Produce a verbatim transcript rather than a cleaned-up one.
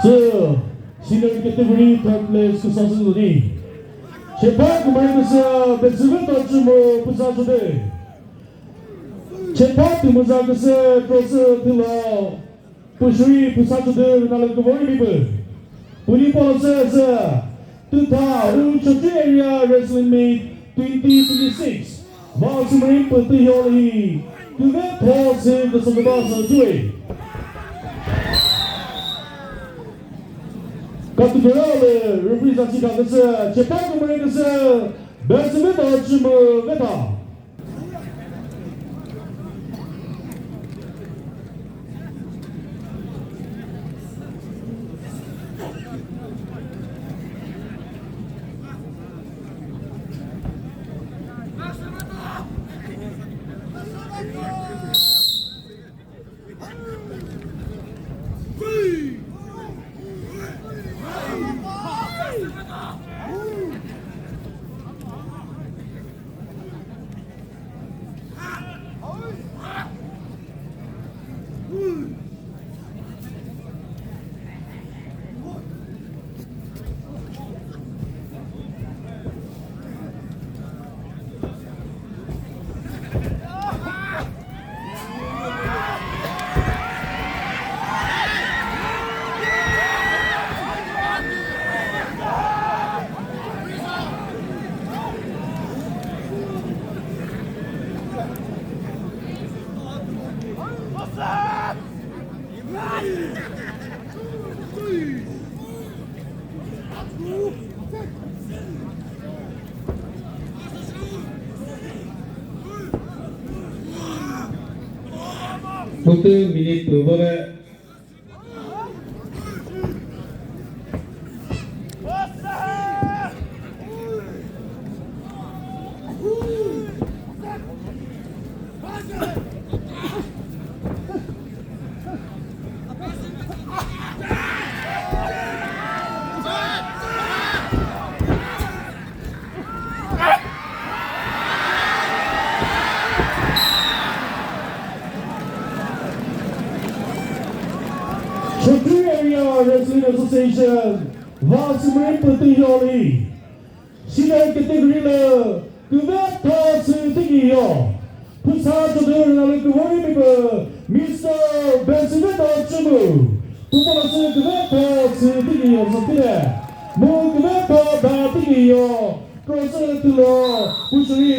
Sü senior category third place küsasü zoni. Chepha kümüre küsü Betsüve Tachümo püsa chode. Chepha tümüza küsü Trosü Thülo. Pushuri püsa chode rüna lü küvori bipü. Puni polo sü sü. Tütha u Chokri area wrestling meet twenty twenty-six. Va sümüri pütü yoli. Küve tho sü küsü küba sü tüi. Katü küra lü referee sa chika küsü, chepha kümüre küsü, Betsüve Tachümo veta. Pütü minute püvole. Chokri Area Wrestling Association, va sümüri pütü yoli. Senior category lü küvetho sü tiki yo. Püsa chode rüna lü küvori bipü Mister Betsüve Tachümo. Püpolo sü küvetho sü tiki yo sotile. Mu küvetho da tiki yo. Trosü Thülo. Pushuri